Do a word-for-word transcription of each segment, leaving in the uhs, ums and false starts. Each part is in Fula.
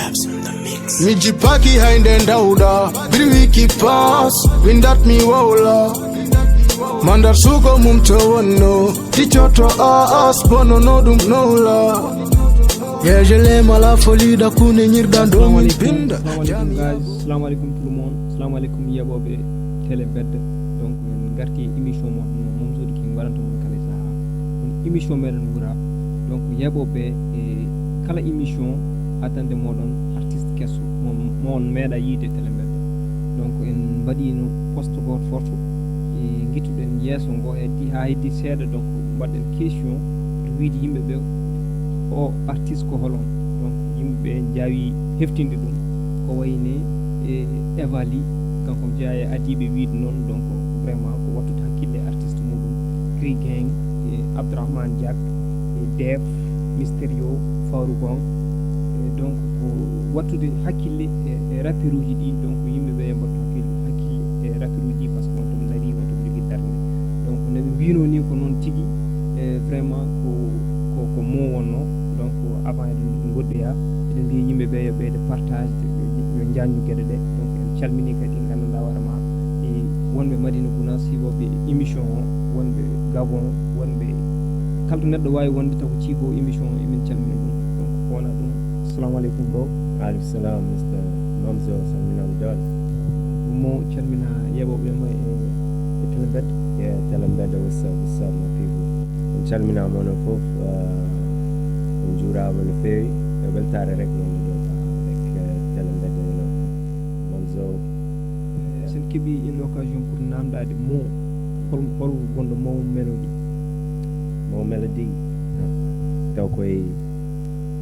Mi jippaaki hay nde ndawɗa, biri wiki pass, windat mi wowla. Mandar suuko mum to wonno, ticcoto as, bonono ɗum nowla. Yeje lema la folie da kune nyirda do mi binda. Assalamu alaikum, guys. Assalamu alaikum, tout le monde. Assalamu alaikum, yeɓoɓe télé bedde. Donc en garti e émission mon mo Momzodi King waɗanta mon kala saaha. On émission meɗen wura. Donc yeɓoɓe e kala émission addande moɗon artiste kesso mo mo on meeɗa yiide télé bedde. Donc en mbaɗino poste goto forto e gittuɗen yeeso ngo heddi ha heddi seeɗa, donc mbaɗɗen question pour wiide yimɓe ɓe o artiste ko holon. Donc yimɓe ɓe jaawi heftinde ɗum ko wayne e Evali, kanko jeeya e adiiɓe wiide noon. Donc vraiment ko wattude hakkille artiste muɗum, Gri Gang e Abdourahmane Diak e Def Mysterio, Farou Gong. E donc ko wattude hakkille e, e rapperuji ɗi. Donc yimɓe ɓe yo mbattu hakkille, hakkille e rapperuji ɗi, par ce que on toon nari on toon jogui darde. Donc no ɓe mbino ni ko noon tigui. E vraiment ko ko ko mo wonno. Donc avant eɗen goɗɗoya eɗen mbiya yimɓe ɓe yo ɓeyde partage, yo jañnu gueɗe ɗe. Donc en calmini kadi gandanɗa hoore ma e wonɓe Madina Gounass, siwoɓe émission o, wonɓe Gabon, wonɓe kala to neɗɗo wawi wonde taw ko cibo émission o, emin calmina ɗum. Donc ko wona ɗum. Assalamu alaikum bro. Alaikum salam, Mister Mamzo, salminama doole. Mo calmina yeɓoɓe mo e e télé bedde. Yeah, télé bedde, what's up, what's up, my people? En calminama onon fof, uh, en juurama no feewi. E weltare rek wonde ɗo ka rek, uh, télé bedde no Mamzo. Sen keeɓi une occasion pour namdade mo hol hol gonɗo Mo Melody? Mo Melody, taw koye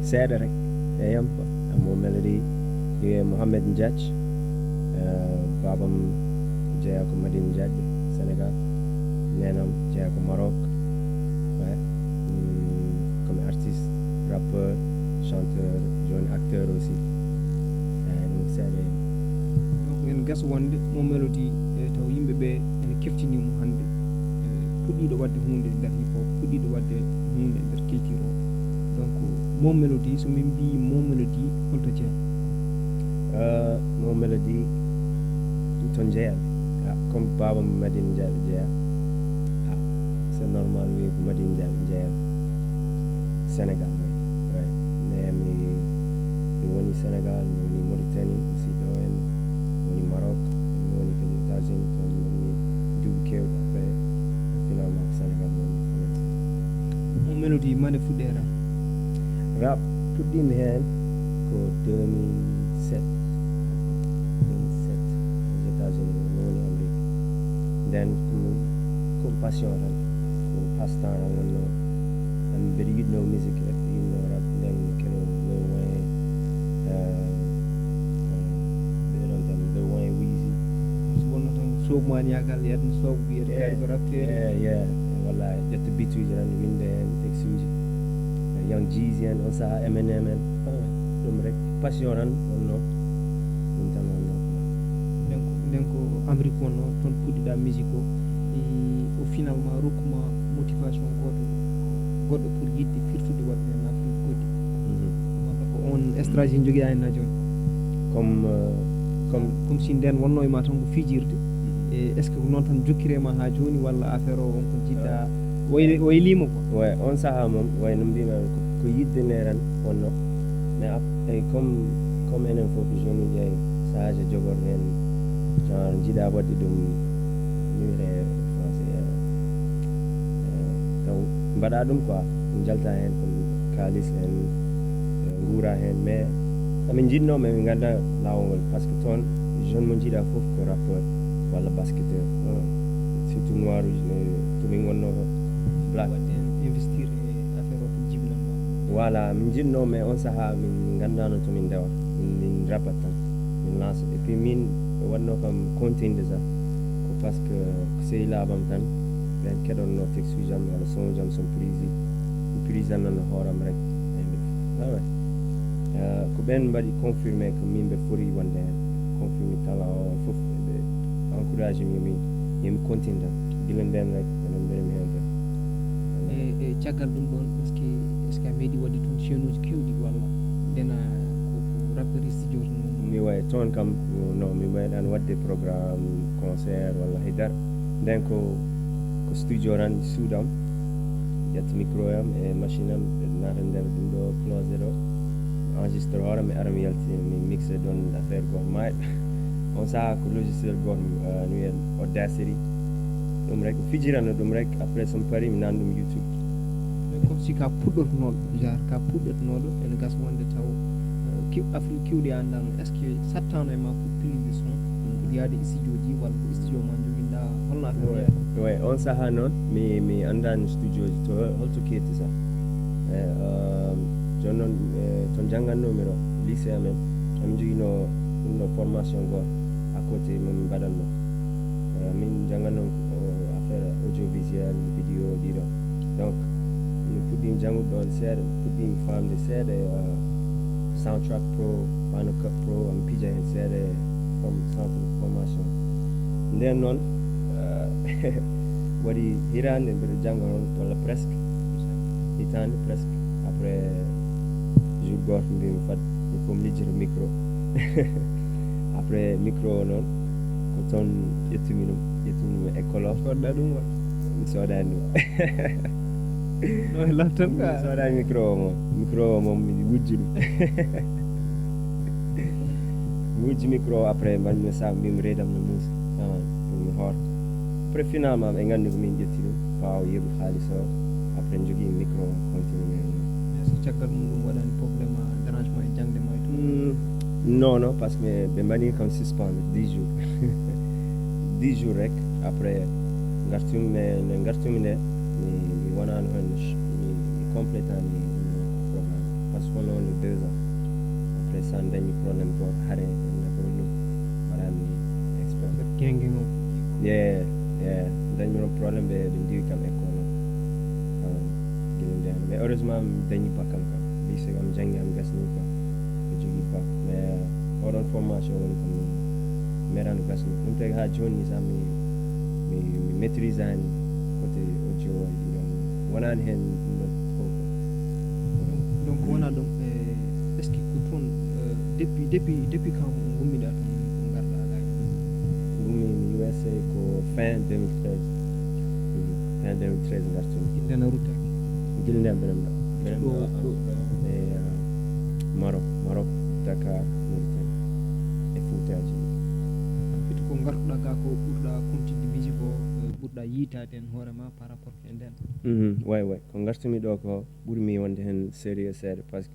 seeɗa rek e yampa. Mo Melody, wiye Mohamed Ndiaye. Eh, babam jeeya ko Madina Ndiaye, Sénégal. Nenam jeeya ko Maroc. Ouais. Mm, comme artiste, rappeur, chanteur, joni acteur aussi. Eh, ɗum seeɗa e yampa. Donc en gasa wonde Mo Melody e taw yimɓe ɓe ene keftinimo hannde, e puɗɗiɗo waɗde hunde e nder hip hop, puɗɗiɗo waɗde hunde e nder culture o. Donc Mo Melody, so min mbi Mo Melody, holto jeeya? Uh, Mo Melody, ɗum toon jeeya. Ah, comme baba mo Madina Ndiaye jeeya. Ah, c'est normal, wiye ko Madina Ndiaye jeeya. Sénégal noon. Ouais. Mais mi mi woni Sénégal, mi woni Mauritanie aussi, ɗo en, mi woni Maroc, mi woni kadi États-Unis, toon mi woni duuɓi kewɗi. Après finalement ko Sénégal mi woni. Mo Melody, mande fuɗɗe rap? Rap, puɗɗimi heen ko deux mille sept. Deux mille sept, aux États-Unis, mi woni Amérique. Nden ko ko passion tan, ko passe-temps tan wonno. An mbeɗa yiɗno musique rek, yiɗno rap, nden kene Lil Wayne, uh, uh, ɓeɗon tan, Lil Wayne, Weezy. So wonno tan soɓmaniyagal yadde soɓ wiyata Yeah, kadi ko rappeur. Yeah, yeah. Wallahi, ƴetta beat uji tan, winde hen texte uji. Young Jeezy en, on saaha Eminem en. Ɗum rek, passion tan wonno. Ɗum tan wonno. Nden ko nden ko Amérique wonno, toon puɗɗiɗa musique o. E o finalement rokkuma motivation goto goɗɗo pour yiɗde firtude waɗde en Afrique goɗɗi? Walla ko on stratégie jogiɗa hen ha joni? Comme, euh, comme Comme si nden wonno e ma tan ko fijirde. E est ce que ko noon tan jokkire ma ha joni, walla affaire o on ko jiɗɗa, way waylimo quoi? Ouais, on saaha moom, way no mbima ko, ko yidde nde tan wonno. Mais ap- e comme, comme enen fof joni jeey saahaji jogor hen, genre jiiɗa waɗde ɗum, mi wiyata e français, euh, euh, taw mbaɗa ɗum quoi, jalta hen comme kalis en, euh, guura hen. Mais amin jiɗno, mais min ganda lawol ngol, parce que toon jeune mo jiiɗa fof ko rappeur walla basketteur, euh, surtout noir uji ne, to min gonno, black. Waɗde hen investir e affaire o ɗum jibinanma? Voilà, min jiɗno, mais on saaha min gandano to min ndewa, min, min rapat tan, min lança. Et puis min ɓe waɗno kam content déjà, ko parce que sehilaaɓam tan ɓen keɗonno texte uji am walla son uji am, son prise, mi prise tan hoore am rek. Ɓen ɓe, ah ouais. Euh, ko ɓen mbaɗi confirmé que min ɓe fori wonde hen, confirmé talent o fof, ɓe encouragé mi, mi, mi continue tan. Gila nden rek, enen mbeɗa mi hen tan. E e caggal ɗum ɗon, est ce que est ce que a meeɗi waɗde toon chaîne uji kewɗi, walla ndena ko ko rappeur Mi wayi toon kam, no mi meeɗaani waɗde programme concert walla haydara. Nden ko, ko studio tan suudu am, ƴetta micro am e machine am, ɓe naata nder ɗum ɗo closet ɗo, enregistre hoore, mi ara mi yalti, mi mixe ɗoon affaire gooto maayo. On sahaa ko logiciel gooto, eh, no wiyee Audacity. Ɗum rek, mi fijirano ɗum rek, après so mi parii, mi naatna ɗum YouTube. Mais comme si ka puɗɗotonooɗo, genre ka puɗɗotonooɗo, ene gasa wonde taw, eh, kiw-, Afrique kiwɗi an ɗan, est-ce que sattaano e ma pour prise de son, pour yaade studio ji, walla ko studio ma joginɗa, holno affaire o yaari? Ouais, on sahaa noon, mi, mi anndaani studio ji, to holto ketti sax. Eh, um, jooni noon, eh, to njanngatnoomi ɗo, lycée amen, amin njoginoo ɗum ɗo formation gooto à côté mo min mbaɗatnoo. Eh, min njanngatnoo ko affaire audiovisuel, vidéo ɗiɗo. Donc, mi puɗɗiima janngude ɗoon seeɗa, mi puɗɗiima faamde seeɗa, eh, Soundtrack Pro, Final Cut Pro, mi fija heen seeɗa e form-, centre de formation. Nden noon, eh, waɗi hitaande mbeɗa jannga noon, walla presque, hitaande presque. Après, jour gooto mbimi fat il faut mi lijjito micro. Après micro o noon, ko toon ƴettumi ɗum, ƴettumi ɗum e école o. Soodɗa ɗum walla? Mi soodaani ɗum. No e lantan ka. Mi soodaani micro o moom. Micro o moom mi wujji ɗum. Mi wujji micro o, après mbaɗmi sac, mbimi reedam no muusi. Ah, pour mi hoorta. Après finalement ɓe nganndi ko min ƴetti ɗum, ɓaawo yeeɓi haalis o. Après njogii micro o, continue. Est-ce que caggal muɗum waɗani problème, dérangement e jaŋde ma e tout? Non, non, parce que ɓe mbaɗi kam suspendre dix jours. Dix jours rek, après ngartumi, mais nde ngartumi nde, mi, mi wonaano heen, mi, mi complétani programme. Parce que wonno wonde deux ans. Après ça, mi dañi problème gooto, hare, ɓe mbaɗi ɗum, mbaɗami expert. Kenge ngo. Yeah, yeah. Mi dañi ɗum problème, ɓe, ɓe ndiwi kam école o. Ah, gila nden. Mais heureusement, mi dañi bac am kam. Lycée kam, janngi am gasni quoi. Mi jogii bac. Mais oɗon formation woni ko mi meeɗaano gasnude. Ɗum tagi haa jooni nii, sax mi, mi, mi maîtrisaani côté audio e ɗiɗon. Wonaani heen ɗum ɗo fof. Donc, wonaa ɗum, eh, est-ce que ko toon, eh, depuis, depuis, depuis quand ngummiɗaa toon, ko ngarɗaa gaa? Ngummiimi U S A ko fin deux mille treize. Mhm. Fin deux mille treize ngartumi. Inde na ruttaaki? Gila nden mbeɗa ɗo. Mbeɗa ɗo, ɗo, ɗo e, uh, Maroc, Maroc, Dakar, Mauritanie, e Fuutaaji ɗi. Fiti ko ngartuɗaa gaa ko ɓurɗaa kontinde musique o, eh, ɓurɗaa yiitaade heen hoore ma par rapport e nden? Mhm, way, way. Ko ngartumi ɗo ko ɓurmi wonde heen sérieux seeɗa, parce que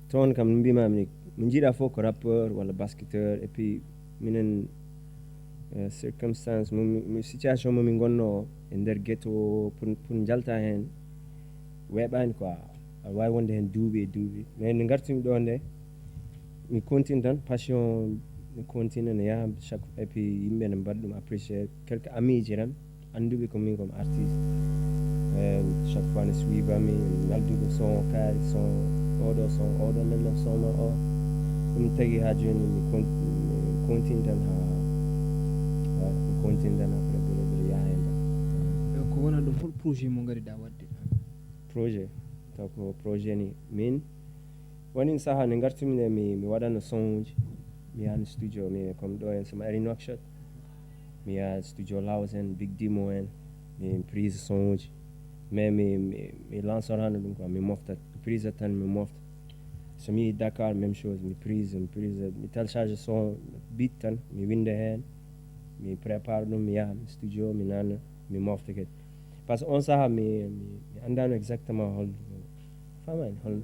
toon kam no mbiimaami ni, mo njiiɗaa fof ko rappeur walla basketteur, et puis minen, eh, circonstance mo mi, mi, situation mo min ngonnoo o e nder ghetto o, pour, pour njalta heen weeɓaani quoi. Aɗa waawi wonde heen duuɓi e duuɓi. Mais nde ngartumi ɗo nde, mi continue tan, passion, mi continue ne yaha chaque, et puis yimɓe ne mbaɗa ɗum apprécier. Quelques amis ji tan, annduɓe ko min ko mi artiste. Eh, chaque fois ne suivami, nalduɓe son o kaari, son oɗo, son oɗo, nelɗo son ma o. Ɗum tagi haa jooni mi con-, mi continue tan haa, haa mi continue tan après mbeɗa, mbeɗa yaha heen tan. Eh, ko wonaa ɗum, hol projet mo ngariɗaa waɗde? Projet, taw ko projet ni. Min, woni sahaa nde ngartumi nde mi, mi waɗano son uji. Mi yahan studio, mi comme ɗo en so mi ari Nouakchott. Mi yaha studio Laos en, Big Dimo en, mi prise son uji. Mais mi, mi, mi lansorano ɗum quoi, mi moftat. Mi prise tan, mi mofta. So mi yehi Dakar, même chose, mi prise, mi prise, mi télécharge son, beat tan, mi winda heen, mi prépare ɗum, mi yaha studio, mi nanna, mi mofta kadi. Parce que on sahaa mi, mi, mi anndaano exactement hol, faamaani hol,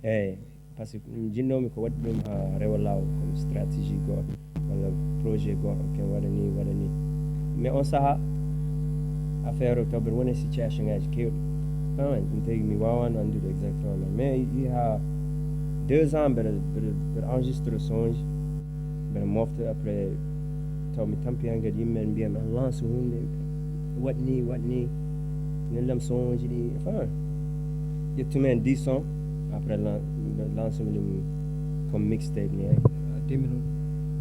eeyi, parce que jinnoomi ko waɗde ɗum haa rewa laawol, comme stratégie gooto walla projet gooto, ok, waɗa ni, waɗa ni. Mais on sahaa, affaire o taw mbeɗa woni e situation ngaaji keewɗi. Faamaani, ɗum tagi mi waawaano anndude exactement. Mais yehi haa deux ans mbeɗa, mbeɗa, mbeɗa enregistré son uji, mbeɗa mofta, après taw mi tampi hankadi yimɓe ɓe mbiya mi lance huunde, waɗ ni, waɗ ni, nellam son uji ɗi, faamaani. Ƴettumi heen dix son, après lan-, lance mi ɗum comme mixtape ni, eh. Deux mille.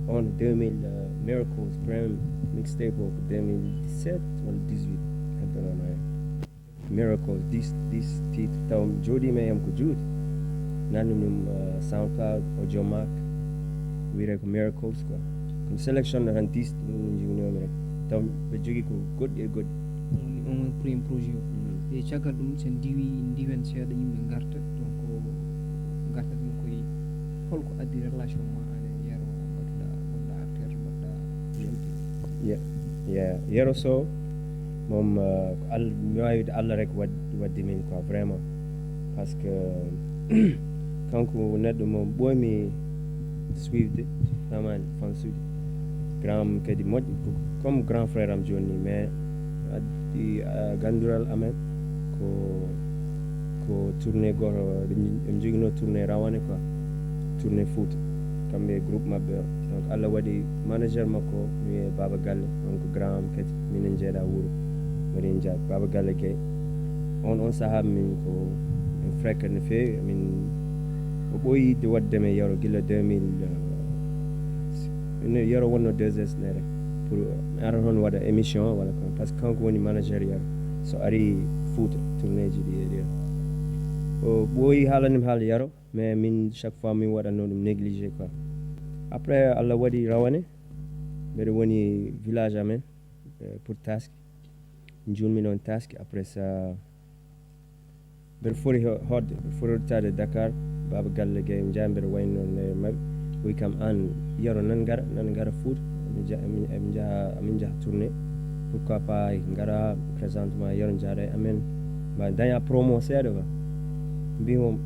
On deux mille, euh, Miracles, premier mixtape o ko deux mille dix-sept walla dix-huit, heddonono heen. Miracles, dix, dix titres, taw mi jooɗiima e am ko juuti. Nanni ɗum, euh, SoundCloud, Audiomack, wiyetee ko Miracles quoi. Kono sélection no tan dix ɗum njiwnomi rek. Taw ɓe jogii ko goɗɗi e goɗɗi. On woni on woni premier projet o. E caggal ɗum, so en ndiwi ndiwen seeɗa yimɓe ngarta, donc ngarta ɗum koye holko addi relation ma an e Yero, mbaɗɗa gonɗa acteur, mbaɗɗa Yeah. Yeah. Yero Sow moom uh, mi wawi wide Allah rek waddi min quoi vraiment, parce que kanko neɗɗo mo ɓooymi suivde, vraiment fan suivde grand kadi moƴƴo, comme grand frère am joni ni, mais addi uh, gandural amen ko ko tournée goto ɓe jogino tournée rawane quoi, tournée foot kamɓe groupe maɓɓe o. Donc Allah waɗi manager makko wiyee Baba Galle, donc grand am kadi, minen jeeɗa wuuro, minen jeeya Baba Galle Gueye. On on saha min ko en fréquent no feewi, min o ɓooyi yidde waɗde men Yero gila deux mille Yero wonno deux s nere pour ara toon waɗa émission wala ko, parce que kanko woni manager Yero so ari Fouta tournée ji ɗi e ɗi. O ɓooyi haalanimi haala Yero, mais min chaque fois min waɗatno ɗum négligé quoi. Après Allah waɗi rawane, mbeɗa woni village amen pour taski, juulmi noon taski. Après ça mbeɗa foti hoɗde, mbeɗa foti rottaade Dakar, Baba Galle Gueye, en njaha mbeɗa wayno ne maɓɓe. Wi kam, an Yero, nan ngara, nan ngara Fouta, emin njaha, emin njaha tournée, pourquoi pas ngara, présente ma Yero, njaada e amen, mbaɗa daña promo seeɗa quoi. Mbimo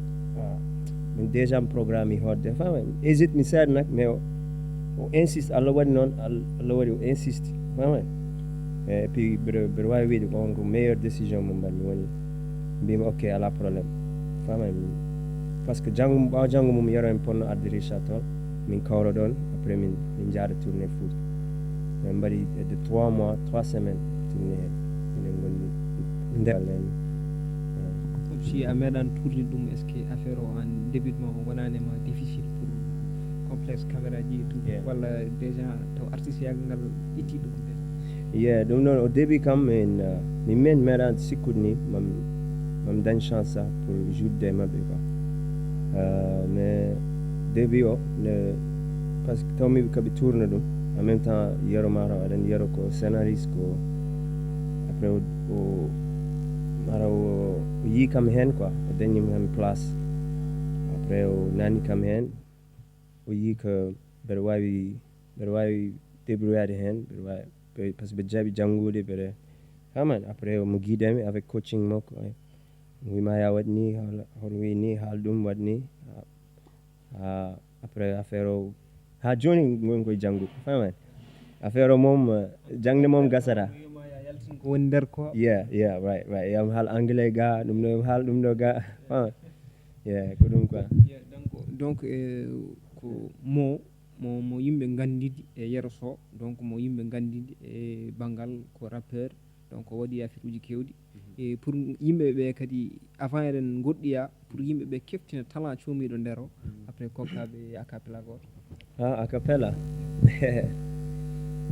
min déjà mi programme hoɗde, fama hésite mi seeɗa nak, mais o insiste, Allah waɗi noon, Allah waɗi o insiste, fama. Et puis mbeɗa mbeɗa wawi wiide ko on ko meilleure décision mo mbaɗmi woni mbimi ok, ala problème, fama. Parce que janngo ɓawa janngo mum Yero en ponno arde Richard toon, min kawra ɗon, après min min jaada tournée Fouta. Min mbaɗi de trois mois, trois semaines tournée he, minen gondi ndewal en. Si a meeɗan tourni ɗum, est ce que affaire o an débutement o wonani ma difficile pour complexe caméra ji et tout, walla déjà taw artiste yagal ngal itti ɗum? Ye ɗum noon au début kam min min min meeɗa sikkude ni mam mam dañ chance ça pour joude e maɓɓe quoi. Mais début o ne, parce que tawmi kaɓe tourna ɗum en même temps Yero, mataw aɗa anndi Yero ko scénariste ko, après o mataw o yii kam heen quoi, o dañi heen place, après o naatni kam heen, o yii ko mbeɗa waawi mbeɗa waawi débrouillade heen, mbeɗa waawi, par ce que mbeɗa jaɓi janngude, mbeɗa, fama, après omo guide mi avec coaching makko. Wi ma ya waɗ ni, hono wi ni, haal ɗum waɗ ni. Après affaire o ha joni ngon koye janngude, fama. Affaire o moom jangde moom gasata. Ko woni nder ko? Yeah, yeah, right, right. Yam haal anglais ga ɗum ɗo, yam haal ɗum ɗo ga, fama. Yeah, ko ɗum quoi. Donc ko mo mo mo yimɓe gandidi e Yero Sow, donc mo yimɓe gandidi e banngal ko rappeur, donc o waɗi affaire uji kewɗi. E pour yimɓe ɓe kadi, avant eɗen goɗɗiya, pour yimɓe ɓe keftina talent comiɗo nder o, après kokkaɓe a cappella goto. Ha, a cappella.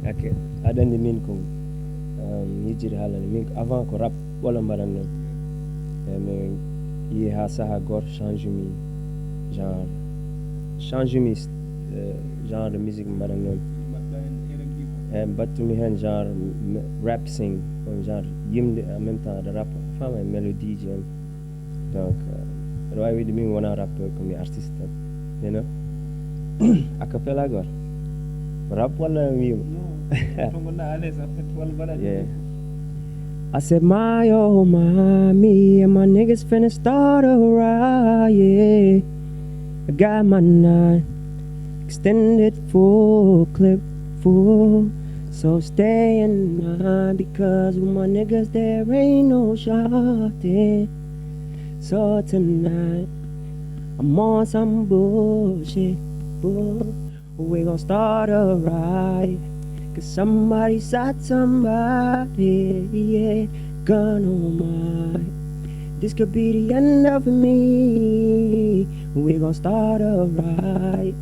Ok. Aɗa anndi min ko yijjiri haalani min ko avant ko rap wala mbaɗan noon. E mi yi ha saha goto change mi genre, change mi genre de musique mbaɗan noon. E mbattumi heen genre rap sing, on genre yimde en même temps aɗa rap, fama, e mélodie ji en. Donc mbeɗa waawi wiide min wona rappeur, ko mi artiste tan, you know. A cappella goto, rap walla wiima? To gonɗa à l'aise en fait, walla mbaɗa? Yeah. I said, my oh my, me and my niggas finna start a riot. I got my nine extended full clip full, so stay in line because with my niggas there ain't no shorting. So tonight I'm on some bullshit, bull. We gon' start a riot, cause somebody shot somebody, yeah. Gun on my, this could be the end of me. We gon' start a riot,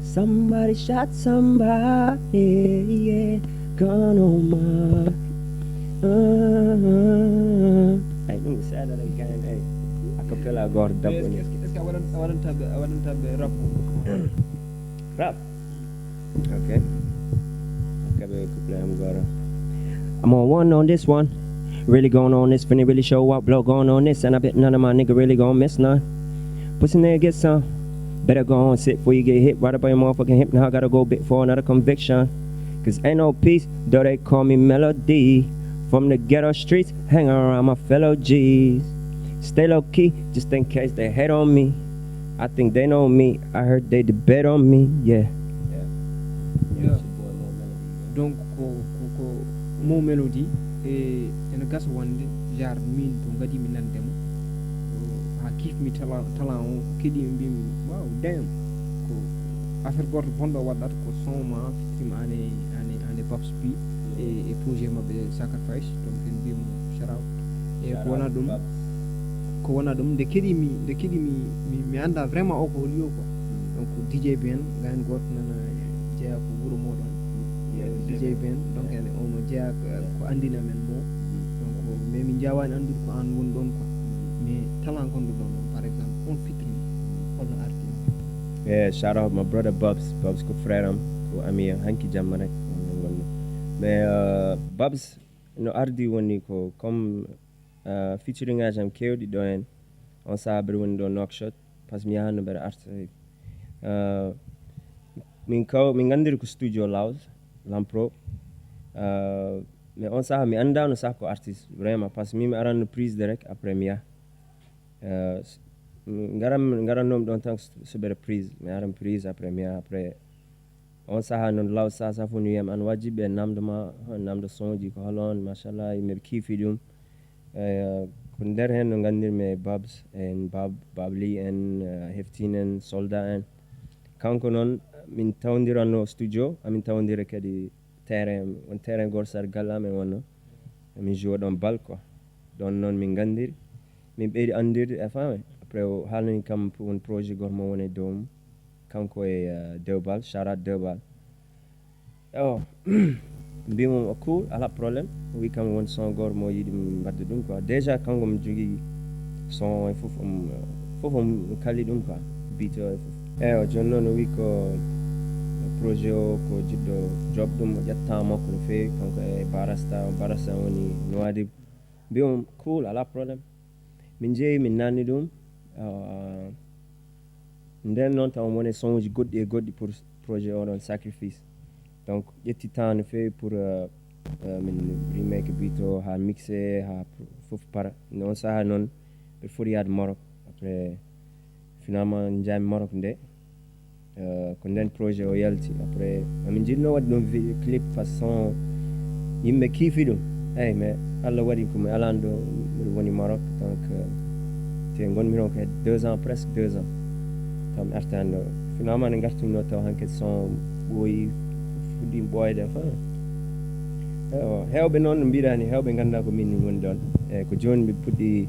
somebody shot somebody, yeah. Gun on my, uh, ay ɗum saɗa rek gayen ay. A cappella goto dabbo ni. Est ce que a waɗanta ɓe, a waɗanta ɓe rap? Rap. Okay. Okay, baby, could play him, got him. I'm on one on this one. Really going on this, finna really show up, blow going on this, and I bet none of my nigga really gonna miss none. Pussy nigga get some. Better go on sit before you get hit right up on your motherfucking hip. Now I gotta go bit for another conviction. Cause ain't no peace, though they call me Melody. From the ghetto streets, hang around my fellow G's. Stay low key, just in case they hate on me. I think they know me. I heard they debate on me. Yeah. Yeah. Donc ko ko ko Mo Melody e ene gasa wonde genre min to gadimi nande mo ha kifmi talent talent o keɗimi mbimi wow damn ko affaire goto bonɗo waɗɗata ko son ma fittima ane ane ane Babs P e e projet mabɓe Sacrifice donc en mbimo shout out e ko wona ɗum ko wona ɗum nde keɗimi nde keɗimi mi anda vraiment o ko holi o quoi donc D J Ben gayno goto nana jeeya ko wuuro moɗon D J Ben donc ene omo jeeya ko andina men mo donc mais min jawani andude ko an woni ɗon quoi mais talent gonɗo ɗon ɗon par exemple on fitri holno arti on Yeah, shout out my brother Bubs. Bubs ko frère am, ko ami am, hanki jamma rek. Mais uh, Bubs no ardi woni ko comme uh, featuring aji am kewɗi ɗo en. On saha mbeɗa woni ɗo Nouakchott. Parce que mi yahanno mbeɗa arta. Uh, min kaw min gandiri ko studio Laos, Lampro. Uh, mais on saha mi andano saha ko artiste vraiment parce que min mi aranno prise de rek après mi yaha. Ngaran ngarannomi ɗon tan suɓere prise mi aran prise après mi yaha après on saha noon law saha saha fof no wiyam an waji ɓe namdo ma namdo sonji ko hol on machallah yimɓe kiifi ɗum ko nder heen no nganndirmi e babs en bab babli en heftin en soldat en kanko noon min tawdiranno studio amin tawdira kadi terrain won terrain goto sar galle amen wonno min joue ɗon bal quoi ɗon noon min nganndiri min ɓeydi anndirde a faami après o haalnani kam won projet goto mo woni e dow mum kanko e deux bal charat deux bal ewa mbimum o cool ala problème o wi kam won son goto mo yiɗi mbadde ɗum quoi déjà kanko mo jogii son e fof fof on kalli ɗum quoi beat o e fof eywa jooni noon o wi ko projet o ko jiɗɗo job ɗum o ƴetta makko no feewi kanko e barasta barasta woni noadib mbimum cool ala problème min jeeyi min nanni ɗum nden noon taw woni sonji goɗɗi e goɗɗi pour projet oɗon sacrifice donc ƴetti temps no feewi pour min remake beat o ha mixé ha fof para on saaha noon ɓe foti yaade Maroc après finalement jaami Maroc nde ko nden projet o yalti après amin jiɗno waɗi ɗum clip façon yimɓe kiifi ɗum eyyi mais Allah waɗi komi alano ɗo miɗo woni Maroc donc te gonmi ɗon ko hedde deux ans presque deux ans taw mi artani ɗo finalement nde gartumno taw hankkadi son ɓooyi fuɗɗi ɓooyde fa ewa hewɓe noon no mbiɗani hewɓe ganda ko min woni ɗon eyyi ko joni mi puɗɗi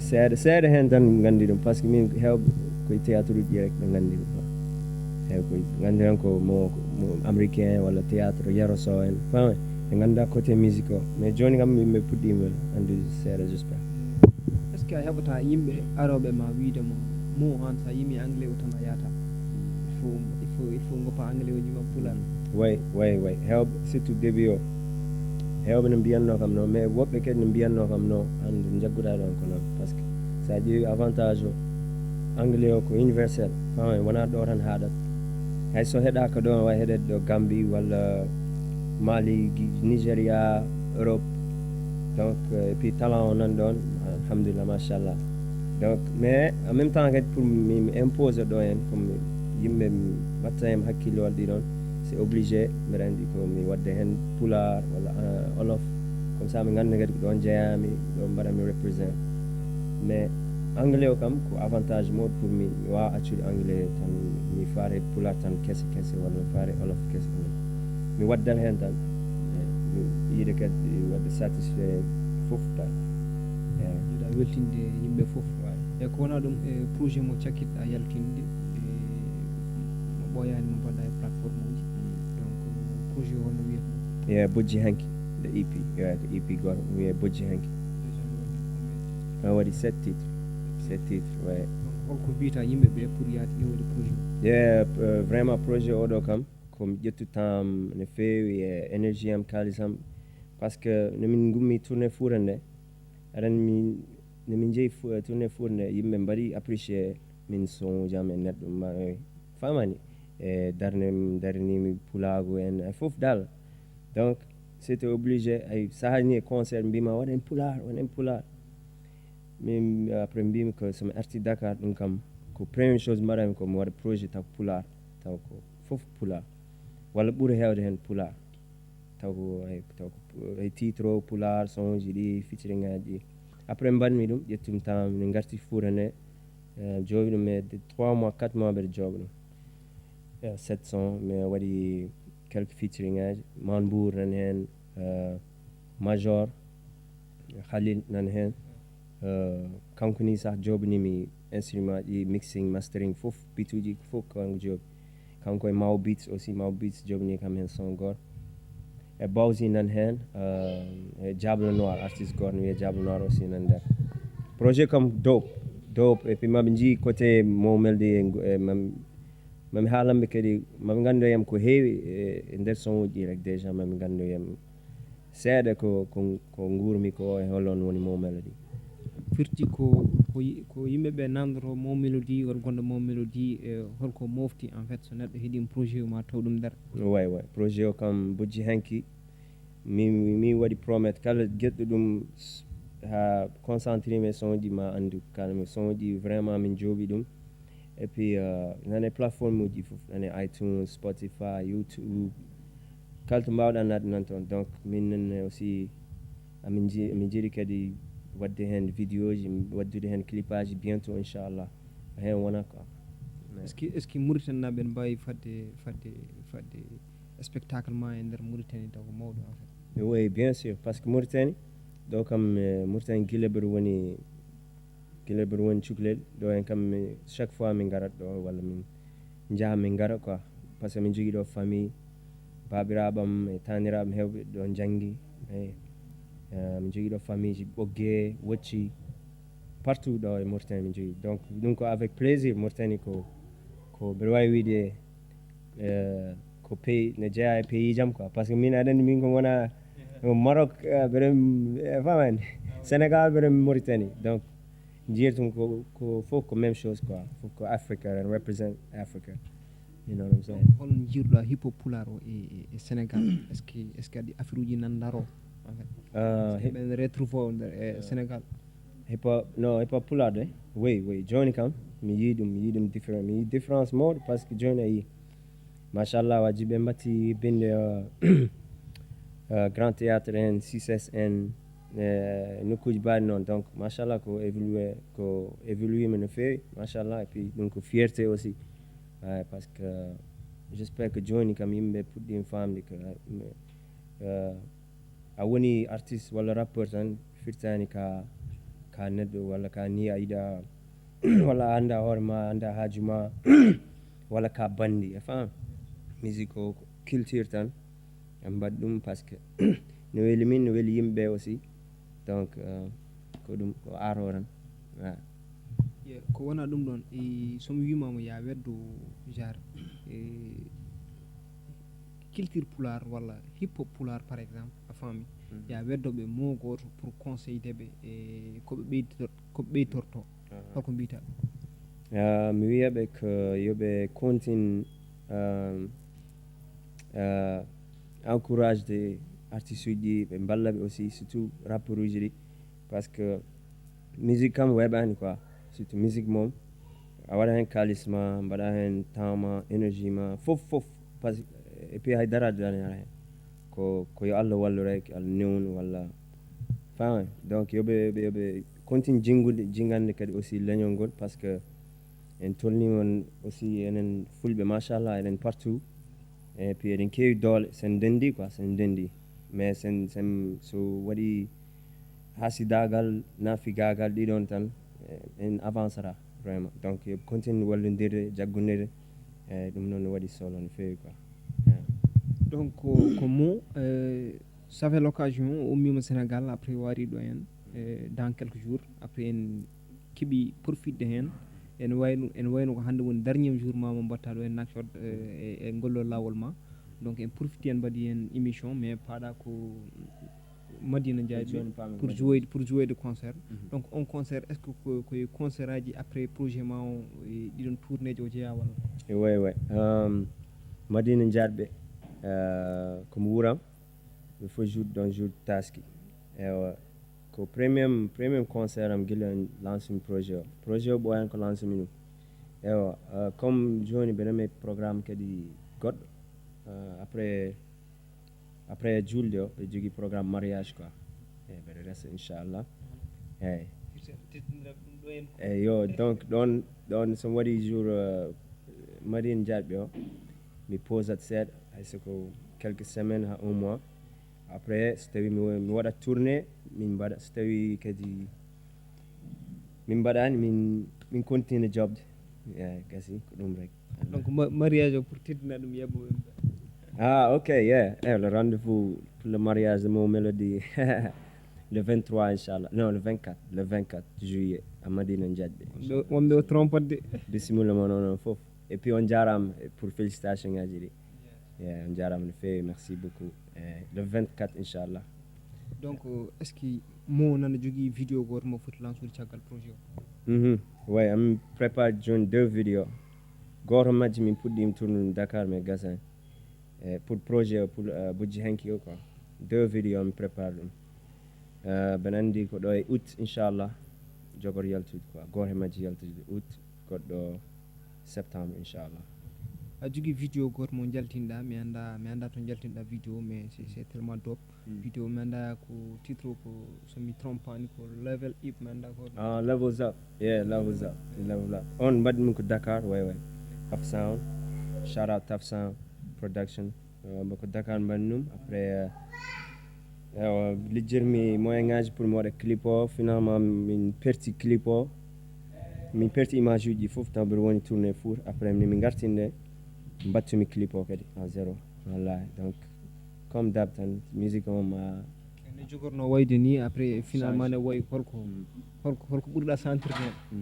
seeɗa seeɗa heen tan nganndi ɗum par ce que min heewɓe koye théâtre uji ɗi rek ɓe nganndi ɗum eyi koye nganndi tan ko mo mo américain walla théâtre yaroso en fama ɓe ngannda côté musique o mais jooni kam yimɓe puɗɗima anndude seeɗa j'espère est ce que a heɓata yimɓe arooɓe ma wiide ma mo an sa yimi anglais o tan a yahata il faut il faut il faut goppa anglais oji ma pular way way way heewɓe surtout début o heewɓe no mbiyatno kam noon mais woɓɓe kadi no mbiyatno kam noon hannde njagguɗaa ɗoon ko noon par ce que so a ƴeewi avantage o anglais o ko universel fama wona ɗo tan haaɗat hay so heɗaka ɗo wawi heɗede ɗo gambi walla mali nigéria europe donc et puis talent o nan ɗoon alhamdulillah machallah donc mais en même temps kadi pour mi impose ɗo hen comme yimɓe mbatta hen hakkille waɗa ɗi ɗon c'est obligé mbeɗa anndi ko mi waɗde heen pulaar walla olof comme ça mi ngannda kadi ko ɗoon jeyaami ɗo mbaɗami represent mais anglais o kam ko avantage mawɗo pour mi mi waawa accude anglais tan mi faare pulaar tan kese kese walla mi faare olof kese mi waddal heen tan mi yiɗa kadi waɗde satisfait fof tan yiɗa weltinde yimɓe fof e ko wona ɗum e projet mo cakkitɗa yaltinde e mo ɓooyaani mo mbaɗa e plateforme uji donc projet o no wiyatno e bojji hanki nde ep ko ep goto mi wiye bojji hanki a waɗi sept titre sept titre way Holko mbiyata yimɓe ɓe pour yaade ƴeewde projet o? Yeah, uh, vraiment projet oɗo kam komi ƴettu temps no feewi e énergie am, kaalis am, parce que nomin ngummi tournée fuura nde aɗan mi nomin jeeyi tournée fuura nde yimɓe mbaɗi apprécié min son jam e neɗɗo famani e darne darnimi pulaagu en e fof dal. Donc c'était obligé ay sahani e concert mbima waɗen pulaar waɗen pulaar. Min après mbimi ko somi arti Dakar ɗum kam ko première chose mbaɗami ko mi waɗa projet taw pulaar taw ko fof pulaar walla ɓuri heewde heen pulaar taw ko ay taw ko ay titre o pulaar sonji ɗi featuring aji ɗi. Après mbaɗmi ɗum ƴettumi temps min ngarti fuura nde joowi ɗum e trois mois quatre mois mbeɗa jooɓa ɗum. Sept son mi waɗi quelques featuring aji manbour nan heen, major, khalil nan heen. Kanko ni sah jooɓanimi instrument ji mixing mastering fof bituji fof kanko jooɓi. Kanko e maw beats aussi maw beats jooɓani kam heen son goto. E bawsi nan heen e diable noir artiste goto no wiye diable noir aussi nan nder. Projet kam dope dope et puis maɓe njii côté mawmelde e mami haalanɓe kadi maɓe nganndoyam ko heewi e nder son uji rek déjà maɓe nganndoyam seeɗa ko ko nguurmi ko e holon woni mawmelde ɗi. Firti ko ko yimɓe ɓe nandoto maw mélodie won gonɗo maw mélodie e holko mofti en fait so neɗɗo heeɗima projet o ma taw ɗum nder? Way way projet o kam bojji hanki mi mi waɗi promet kala geɗɗo ɗum ha concentré mi e son ji ma andu kala mi son ji vraiment min jooɓi ɗum. Et puis euh, nane plateforme uji fof nane iTunes, Spotify, YouTube, kala to mbawɗa naɗde nan toon donc min nenne aussi amin ji min jiɗi kadi wadde heen vidéo ji waddude heen clip aji bientôt inchallah. Heen wona quoi. Est ce que est ce que mauritannaɓe ne mbawi fadde fadde fadde spectacle ma e nder mauritanie taw ko mawɗo en fait? Oui bien sûr parce que mauritanie ɗo kam mauritanie guila mbeɗa woni guila mbeɗa woni cukalel ɗo hen kam chaque fois min garat ɗo walla min njaha min ngara quoi. Parce que min jogii ɗo famille baabiraaɓam e taaniraaɓam heewɓe ɗo njanngi. Eyi min jogii ɗo famille ji ɓoggee wocci partout ɗo e mauritanie min jogii donc ɗum ko avec plaisir mauritanie ko ko mbeɗa waawi wiide ko pays ne jeyaa e pays jam quoi parce que min aɗa anndi min ko wona maroc mbeɗa famani sénégal mbeɗa mauritanie donc Jirtum ko ko fof ko même chose quoi fof ko africa and represent africa. You know what I'm saying? Holno jiiruɗa hip hop pulaar o e e sénégal? Est ce que est ce que aɗa affaire uji nan ndaro en fait? Est ce que ɓen retrouve o nder e sénégal? Hip hop no hip hop pulaar de oui oui joni kam mi yii ɗum mi yii ɗum différent mi yii différence mawɗo par ce que joni a yii machallah waji ɓe mbatti binde grand théâtre en six s en e nokkuji mbaɗi noon donc machallah ko évolué ko évolué mi no feewi machallah et puis ɗum ko fierté aussi. Par ce que j'espère que joni kam yimɓe puɗɗima famde que a woni artiste walla rappeur tan firtani ka ka neɗɗo walla ka ni a yiɗa walla a anda hoore ma a anda haaju ma walla ka bandi a fam. Musique ko culture tan en mbaɗi ɗum par ce que no weli min no weli yimɓe ɓe aussi donc ko ɗum ko aro tan. Ko wona ɗum ɗon somi wimama ya weddo genre culture pulaar walla hip hop pulaar par exemple a faami ya weddoɓe mo gooto pour conseil deɓe e koɓe ɓeyditor koɓe ɓeytorto holko mbiyta? Mi wiyaɓe ko yoɓe continue encourage de artiste uji ɗi ɓe mballa ɓe aussi surtout rappeur uji ɗi par ce que musique kam weeɓani quoi surtout musique moom a waɗa heen kalis ma mbaɗa heen temps ma énergie ma fof fof parce que et puis hay dara dañata heen ko ko yo allah wallu rek allah newnu walla fama donc yoɓe yoɓe yoɓe continue jingude jingande kadi aussi leñol ngol par ce que en tolnima aussi enen fulɓe machallah eɗen partout et puis eɗen keewi doole sen ndendi quoi sen ndendi mais sen sen so waɗi hasidagal nafigagal ɗiɗon tan en avancera vraiment donc yo continue wallodirde jaggodirde. Eyyi ɗum noon no waɗi solo no feewi quoi. Donc ko mo ça fait l'occasion o ummima sénégal après o ari ɗo en dans quelques jours après en keeɓi profitde heen Ene wayno, ene wayno ko hannde woni dernier jour ma mo mbatta ɗo e Nouakchott, eh, e, e ngollo laawol ma. Donc en profiti en mbaɗi en émission, mais paaɗa ko Madina Ndiaye Jooni paami pour Madina. Jouer, pour jouer de concert. Donc on concert, est-ce que ko, koye concert aji après projet ma o, e ɗiɗon tournéeji o jeeya walla? E way way. Um, Madina Njaatɓe, uh, ko mo wuram. Mi fof jour ɗon jour taski. Ewa, ko premier, premier concert am gila lancé mi projet o. Projet o ɓooyan ko lancé mi ɗum. Ewa, uh, comme jooni mbeɗa mari programme kadi goɗɗo. Uh, après, après julde o, ɓe jogi programme mariage quoi. E mbeɗa resa inchallah. Eyyi. Eyyi, yo, donc ɗon, ɗon somi waɗi jour, uh, Madina Njaatɓe o, mi posat seeɗa, hay so ko quelques semaines ha un mois. Après so tawi mi, mi waɗat tournée, min mbaɗa, so tawi kadi min mbaɗani, min, min continue joɓde. Eyyi, gasi ko ɗum rek. Donc ma- mariage o pour teddina ɗum yebbo ɓe. Ah, ok, yeah. Eh, le rendez-vous pour le mariage de mon mélodie. Le vingt-trois, inchallah. Non, le vingt-quatre. Le vingt-quatre juillet, à Madina Njaatɓe. Ɗo wonɓe o trompot de. Bisimilla mon onon fof. Et puis on jaarama pour félicitation ngaji ɗi. Yeah, on jaarama no feewi, merci beaucoup. Eh, le vingt-quatre inchallah. Donc est-ce que mo nana jogii vidéo gooto mo foti lansude caggal projet o? Mhm. Way, am prépare jooni deux vidéo. Gooto majji min puɗɗiima tournude Dakar, mais gasani. Eh, pour projet o, pour, eh, Bojji Hanki o quoi. Deux vidéo mi prépare ɗum. Eh, mbeɗa anndi ko ɗo e août inchallah. Jogor yaltude quoi. Gooto e majji yaltude août, goɗɗo septembre inchallah. A jogii vidéo gooto mo jaltinɗa, mi annda, mi annda to jaltinɗa vidéo, mais c'est, c'est tellement dope. Vidéo mi annda ko titre o ko, so mi trompani ko Level Up, mi annda ko. Ah, Levels Up. Yeah, Levels Up. Level Up. On mbaɗi ɗum ko Dakar, way way. Tough Sound. Shout out Tough Sound Production. Uh, mbo ko Dakar mbaɗi ɗum. Après, uh, ewa, lijjirmi moyen ngaji pour mi waɗa clip o. Finalement, min perti clip o. Min perti image uji fof, taw mbiɗa woni tourné four. Après, min, min ngartinde, mbattumi clip o kadi à zéro. Wallahi. Donc, comme d'hab tan, musique o ma Ne jogorno wayde ni, après finalement ne wayi holko, holko, holko ɓurɗa sentirde?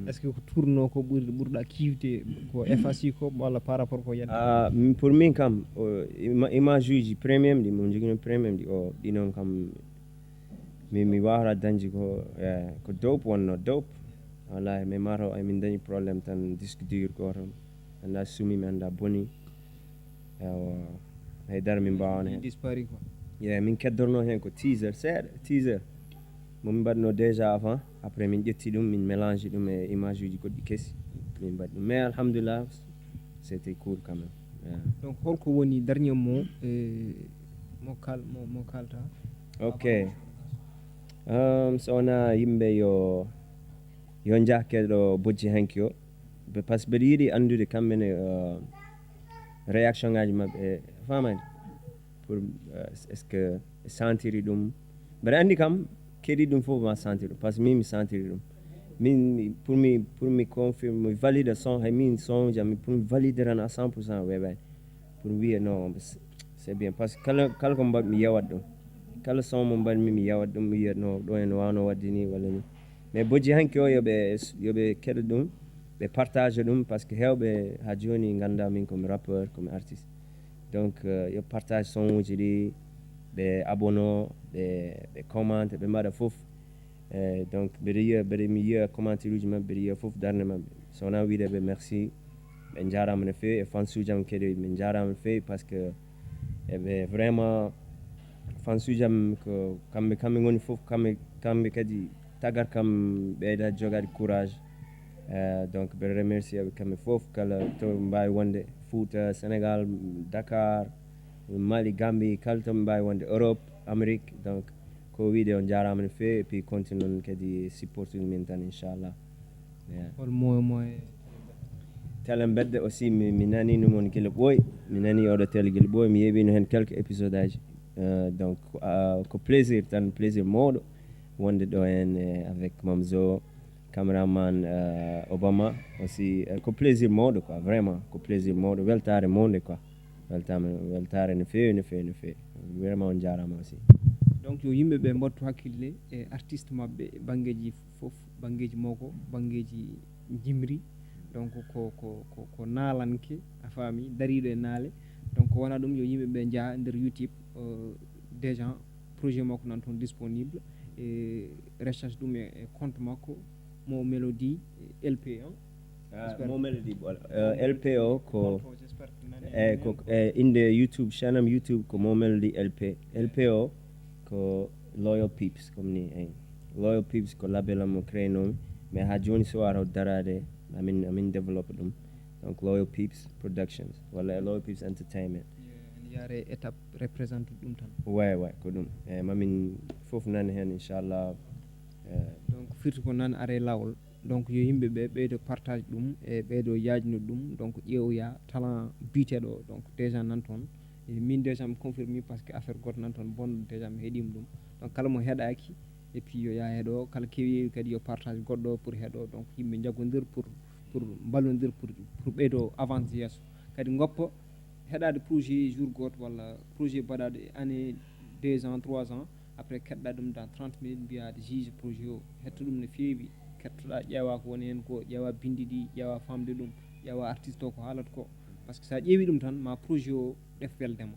Est-ce que ko tourno ko ɓurɗa, ɓurɗa kiiwde ko effacé ko walla par rapport ko yande? Ah, m- pour min kam, o, ima- image uji premium ɗi, mo jogino premium ɗi, o, ɗi noon kam, mi, mi wawata dañde ko, eh, ko dope wonno, dope. Wallahi, mais mataw emin dañi problème tan, disque dur goto. Annda sumi, mi annda boni. Ewa, haydara min mbawana hen. Dispari quoi. Yeah, min keddorno hen ko teaser, seeɗa, teaser. Mo min mbaɗno déjà avant, après min ƴetti ɗum, min mélange ɗum e image uji goɗɗi kesi. Min mbaɗi ɗum. Mais alhamdulillah, c'était cool quand même. Yeah. Donc holko woni dernier mot, eh, mo kal-, mo, mo kalta? Ok. Um, so wona yimɓe yo, yo njahke ɗo Bojji Hanki o. Be- par ce que mbeɗa yiɗi anndude kamɓe ne, uh, réaction ngaji maɓɓe, famani? Pour, uh, est ce que ɓe sentiri ɗum? Mbeɗa anndi kam, keɗi ɗum fof ma sentiri ɗum, par ce que min mi sentiri ɗum. Min mi- pour mi, pour mi confirme, mi valide son, hay min son jam, pour mi valide ran à cent pour cent weeɓani. Pour mi wiya non, c'est bien, par ce que kala, kala ko mbaɗ mi yewat ɗum. Kala son mo mbaɗmi mi yewat ɗum, mi wiya non, ɗo en wawno wadde ni walla ni. Mais Bojji Hanki o, yoɓe, yoɓe keɗo ɗum, ɓe partage ɗum, par ce que hewɓe ha joni ganda min komi rappeur, komi artiste. Donc, euh, yo partage son uji ɗi, ɓe abonno, ɓe, ɓe commente, ɓe mbaɗa fof. Eh, donc mbeɗa yiya, mbeɗa mi yiya commentaire uji maɓɓe, mbeɗa yiya fof darnde maɓɓe. So wona wiide ɓe merci, ɓe jarama no feewi, e fans uji am kadi ɓe jarama no feewi, par ce que eɓe vraiment, fans uji am ko kamɓe, kamɓe ngoni fof, kamɓe, kamɓe kadi tagat kam, ɓeyda jogade courage. Eh, donc mbeɗa remercier ɓe kamɓe fof, kala to mbawi wonde, Fouta, Sénégal, Dakar, Mali, Gambie, kala to mbawi wonde, Europe, Amérique. Donc ko wiide on jarama no feewi, et puis continue on kadi supportude min tan inchallah. Yeah. Hol moye moye? Tele Mbedde aussi, mi, mi nani ɗum on gila ɓooy, mi nani oɗo tele gila ɓooy, mi yeeɓino hen quelques épisodes aji. Euh, donc, euh, ko plaisir tan, plaisir mawɗo wonde ɗo hen, eh, avec Mamzo, cameraman, euh, Obama aussi. Euh, ko plaisir mawɗo quoi, vraiment, ko plaisir mawɗo, weltare mawnde quoi. Weltama, weltare no feewi, no feewi, no feewi. Vraiment on jarama aussi. Donc yo yimɓe ɓe mbattu hakkille e artiste maɓɓe, banngeji fof, banngeji mawko, banngeji jimri, Donc ko ko ko ko naalanke, a faami, dariiɗo e naale. Donc wona ɗum, yo yimɓe ɓe njaha nder YouTube. Euh, déjà projet makko nan toon disponible, e recherche ɗum e, e compte makko, Mo Melody, L P. Ah, Mo Melody, euh, L P o ko, eh, ko, eh, inde YouTube, chaîne am YouTube ko Mo Melody L P. L P o ko Loyal Peeps, comme ni, eh. Loyal Peeps ko label am mo créé nomi, mais ha joni so wara daraade, amin, amin développe ɗum. Donc Loyal Peeps Productions walla e Loyal Peeps Entertainment. En yaare étape représente ɗum tan. Ouais, ouais, ko ɗum. Eh, mamin fof nani hen, inchallah. Eh, Donc firti ko nan are lawol. Donc yo yimɓe ɓe ɓeydo partage ɗum e ɓeydo yaajno ɗum. Donc ƴeewoya talent biteɗo, donc déjà nan toon. E min déjà mi confirme parce que affaire goto nan toon bonɗo, déjà mi heɗima ɗum. Donc kala mo heɗaki, et puis yo ya heɗo, kala kewi kadi yo partage goɗɗo pour heɗo. Donc yimɓe jaggodir pour pour mballodir pour pour ɓeydo avance yeeso. Kadi goppa heɗade projet jour goto walla projet mbaɗaɗo e année, deux ans, trois ans, après keɗɗa ɗum dans trente minutes, mbiya aɗa juge projet o, hetto ɗum no feewi. Kettoɗa, ƴeewa ko woni hen ko, ƴeewa bindi ɗi, ƴeewa famde ɗum, ƴeewa artiste o ko haalata ko. Parce que sa ƴeewi ɗum tan ma projet o ɗef weldema.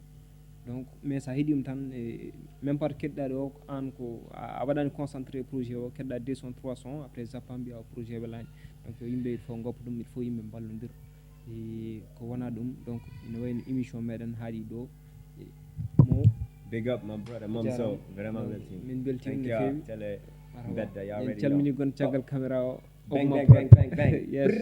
Donc mais sa heɗima tan, e même pas keɗɗaɗo o, an ko a a waɗani concentré projet o, keɗɗa deux son trois son, après zappa mbiya o projet welani. Donc yo yimɓe il faut goppa ɗum, il faut yimɓe mballodir. E ko wona ɗum, donc ina wayno émission meɗen haaɗi ɗo. E mo Big up my brother Momso, vraiment welcome. Min beltima Thank no you, feewi. Tele Marhaba. Bedda, you En already calmini know. Gon caggal caméra o. Bang, Ogma bang, Pro. Bang, bang, bang. Yes.